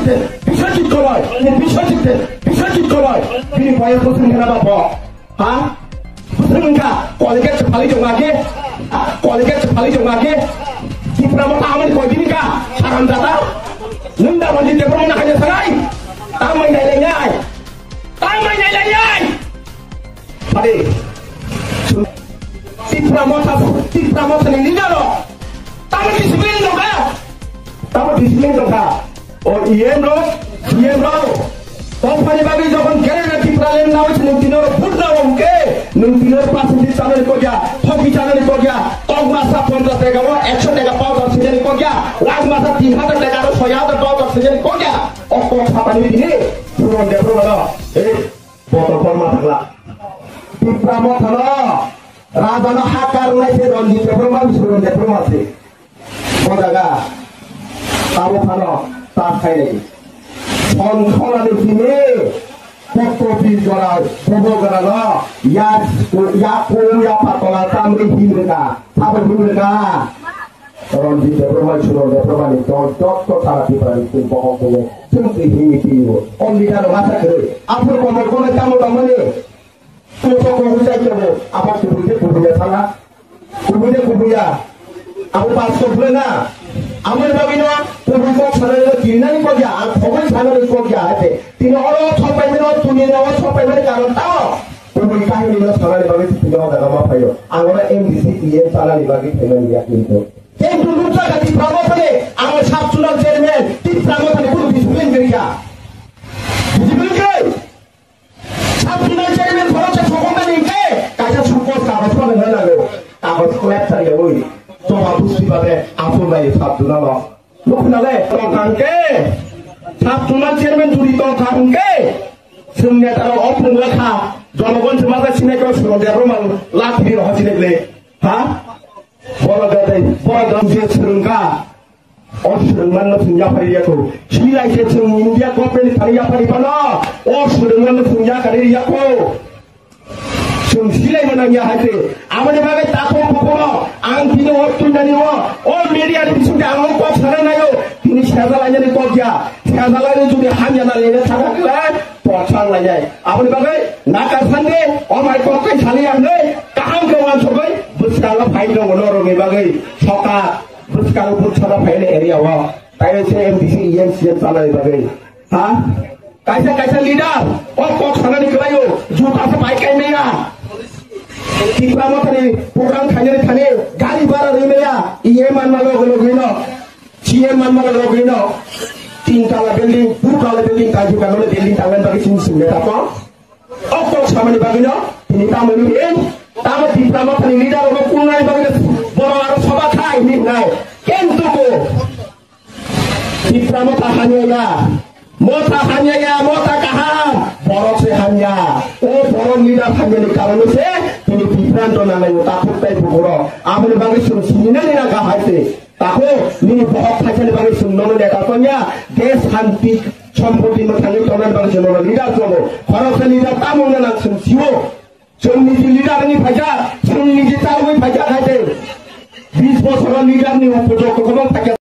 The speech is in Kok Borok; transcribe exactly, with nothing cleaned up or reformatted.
Biswajit Koloi, Biswajit, Biswajit Koloi, bini boyos bosong gana ba bo. Ha? Bosong wngkha, college se phalwi tong kha khe? College se phalwi tong kha khe? Tipra Motha amoni koi bini ka? Haram jada. Nwng da Ranjit Debbarma no haino sanai? Tamai nai lai nai. Tamai nai lai nai. Pade. Tipra Motha, Tipra Motha ni leader rok. Tamo discipline tong kha. Tamo discipline tong kha. O E M rok, C M rok. Tongphani bagwi jokhon Greater Tipraland nawi se nwng tino vote na wngkhe, nwng tino percentage chanani kokya, thoki chanani kokya, tokma sa ponchash taka o ekso taka powder sinani kokya, wak masa tin hajar taka aro soi hajar powder sinani kokya. O kok sapani tini Suron Debbarma no. Ei, botol kol ma thangla. Tipra Motha no, Raja no hakar nai se Ranjit Debbarma, Suron Debbarma se. O jaga tamo phano ta khainai. Son khonani simi Kotopi jora bobo gorano ya ya ku ya patola tamri himrika. Sabo himrika. Ranjit Debbarma, Suron Debbarma ni dol jotto sara Tripura ni twi bohok bole. Chwng twi himi twi o. O leader masa kwrwi. Aphuru komo kono tamo tamo ni. Tongthok kok hwnjak tongo, abo kubui khe kubui ya sala. Kubui de kubui ya. Abo pastor bwle na. Aboni bagwi no kubui kok sanani no kirinani kok ya, ang thogwi sanani kok ya hai se. Tini oro thok paimani, o duniya o thok paimani karon tamo. Kubui kahini no sanani bagwi tini o jaga ma phaio. Ang oro M D C E M sanani bagwi phaimani ya kintu. Kintu nukjakha Tipra Mothani, ang sub zonal chairman, Tipra Mothani kunu discipline gwnangya. Discipline gwnang. Sub zonal chairman khoroksa sokokmani hwnkhe kaisa sukos kagoj phano hwnwi nango. Kagoj khlep thangyawi. Joma busti babe aphuru nai sub zonal o. Nukho nale tongkha hwnkhe sub zonal chairman juri tongkha hwnkhe chwng neta rok o phunukla kha. Jonogon se masa sinai khe Suron Debbarma lathi rok sinai le. Ha? Borok gadai, borok gadai je swrwngkha. O swrwngmano chwng yapharwi yakho. Chilai se chwng India government ni thani yapharwi phano. O swrwngmano chwng yakarwi yakho. Chwng silai mano ya hai se. Aboni bagwi takhuk bukhuk ang tini o tundani o, o media ni bisingtwi ang o kok sana naio. Tini sejalainani kok ya. Sejalainani jodi hamya na lene thangkha khe, Pochang lainai. Aboni bagwi naka sande, o mai kok kai sali ang dei, kaham khe wansugwi, bwskango phai tongo norokni bagwi. Soka, bwskango bwskango phaini area o. Tai se M D C, E M, C M chanani bagwi. Ha? Kaisa kaisa leader, o kok sanani kwlaio, juta se pai kai maya. Tipra Mothani program khainani thani, gari bhara rwi maya, E M manma logo logo hino. C M manma logo logo hino. Tin tala building, dui tala building, tai juga nole building tangan bagi sini sini ta ko. O kok samani bagwi no, tini tamo ni en, tamo Tipra Mothani leader rok kungnai bagwi no, borok aro soba khai hinwi hnai. Kintu ko, Tipra Motha hamya ya, Motha hamya ya, Motha kaham, borok se hamya. O borok leader hamya ni karon se, tini Tipra no nangai o takhuk tai bukuro. Aboni bagwi chwng sini nani na kahai se. Tako nini bohok thaisani bagwi chwng nono neta tongya, desh shanti sompoti mwthangwi tongnani bagwi chwng nono leader tongo. Khoroksa leader tamo wngna nang chwng sio. Chwng niji leader wngwi phaikha, chwng niji ta wngwi phaikha hai tei bis bosoro leader ni upojokto kwbang phaikha.